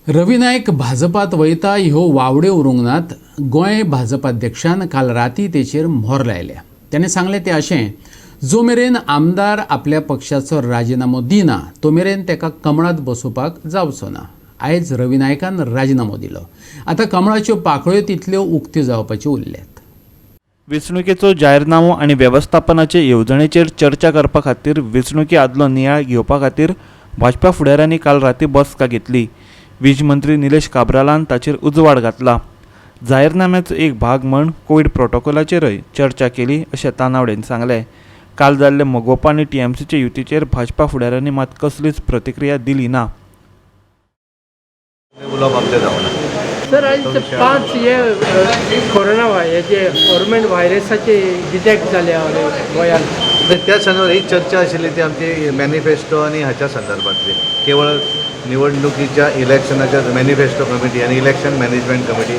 रवी नायक भाजपात वयता ह्यो वावड्यो उरूंक नात. गोंय भाजपाध्यक्षान काल राती तेचेर म्होर लायल्या. ताणें सांगलें तें अशें, जो मेरेन आमदार आपल्या पक्षाचो राजिनामो दिना तो मेरेन ताका कमळात बसोवपाक जावचो ना. आयज रवी नायकान राजिनामो दिलो. आतां कमळाच्यो पाकळ्यो तितल्यो उक्त्यो जावपाच्यो उरल्यात. वेंचणुकेचो जाहीरनामो आनी वेवस्थापनाचे येवजणेचेर चर्चा करपा खातीर वेंचणुके आदलो नियाळ घेवपा खातीर भाजपा फुडाऱ्यांनी काल राती बसका घेतली. वीज मंत्री निलेश काब्रालान ताचेर उजवाड घातला. जाहीरनाम्याचो एक भाग म्हण कोवीड प्रोटोकॉलाचेरय चर्चा केली अशें तानावडेन सांगलें. काल जाल्ले मगोपा आनी टीएमसीचे युतीचेर भाजपा फुडाऱ्यांनी मात कसलीच प्रतिक्रिया दिली ना. उलोवप आमचें जावना. सर, आयज 5 हे कोरोना हेजे गव्हर्मेंट व्हायरसाचे डिटेक्ट जाल्या गोंयांत. त्या संदर्भात ही चर्चा आशिल्ली ती आमची मॅनिफेस्टो आनी हाच्या संदर्भातली, केवळ निवडणुकीच्या इलेक्शनाच्या मॅनिफेस्टो कमिटी आनी इलेक्शन मॅनेजमेंट कमिटी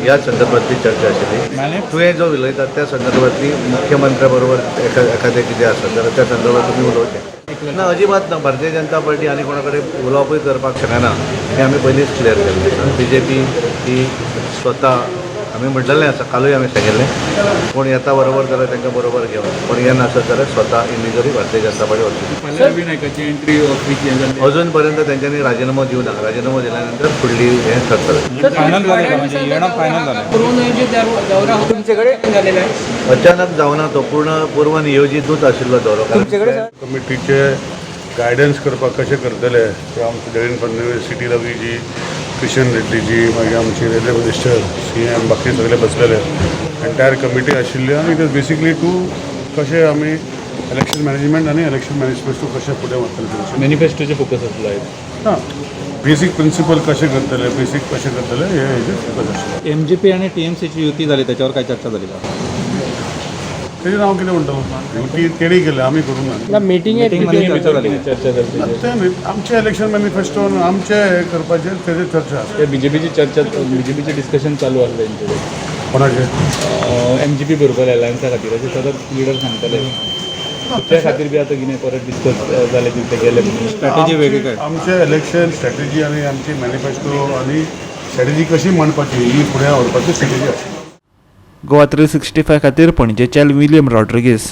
ह्या संदर्भातली चर्चा आशिल्ली. तुवें जो उलयता त्या संदर्भातली मुख्यमंत्र्या बरोबर एखादें कितें आसत जाल्यार त्या संदर्भात तुमी उलोवचें. ना, अजिबात ना. भारतीय जनता पार्टी आनी कोणा कडेन उलोवपूय करपाक शकना हें आमी पयलींच क्लियर केल्लें आसा. बीजेपी ही स्वता आमी म्हटलेलें आसा, कालूय आमी सांगिल्लें, कोण येता बरोबर जाल्यार तांकां बरोबर घेवन, कोण येनासत जाल्यार स्वता इंडिविज्युअली भारतीय जनता पार्टी वचची. रवी नायकाची एंट्री ऑफिस हें जाल्लें. अजून पर्यंत तेंच्यांनी राजिनामो दिवना. राजिनामो दिल्या नंतर फुडली हें ठरतलें. फायनल झालं का? म्हणजे येणं फायनल झालं? तुमच्याकडे झालेलं आहे. अचानक जावना तो, पूर्ण पूर्व नियोजितूच आशिल्लो दौरो, कारण कमिटीचे गायडन्स करपाक कशें करतले ते आमचे देवेंद्र फडणवीस, सी टी रवीजी, किशन रेड्डीजी, मागीर आमचे रेल्वे मिनिस्टर, सीएम, बाकी सगळे बसलेले, एंटायर कमिटी आशिल्ली. आनी it is basically to कशें आमी इलेक्शन मॅनेजमेंट आनी इलेक्शन मॅनिफेस्टो कशें फुडें व्हरतले तेंचे. मॅनिफेस्टोचे फोकस आसलो आयज. हां, बेसीक प्रिंसिपल कशें करतले, बेसीक कशें करतले हे हेजेर फोकस आशिल्लें. एमजीपी आणि टीएमसीची युती झाली, त्याच्यावर काय चर्चा झाली का? तेजेर हांव कितें म्हणटलो? युती तेणी केल्या, आमी करूंक ना. मिटिंगेत मीटिंगमध्ये चर्चा झाली. चर्चा जाली तेजेर. तें न्ही, आमचे इलेक्शन मॅनिफेस्टो आमचे हे करपाचेर तेजेर चर्चा आसा. ते बीजेपीची चर्चा, बीजेपीचे डिस्कशन चालू आसलें तेंचे. कोणाचेर? एमजीपी बरोबर अलायन्सा खातीर अशें सतत लिडर सांगताले. त्या खातीर बी आतां कितें परत डिस्कस जालें ते गेले म्हणून? स्ट्रॅटेजी वेगळी काय? आमचे इलेक्शन स्ट्रॅटेजी आनी आमची मॅनिफेस्टो आनी स्ट्रॅटेजी कशी मांडपाची ही फुडें व्हरपाची स्ट्रॅटेजी आशिल्ली. गोवा 365 खातीर पणजेच्यान विलियम रॉड्रिगीस.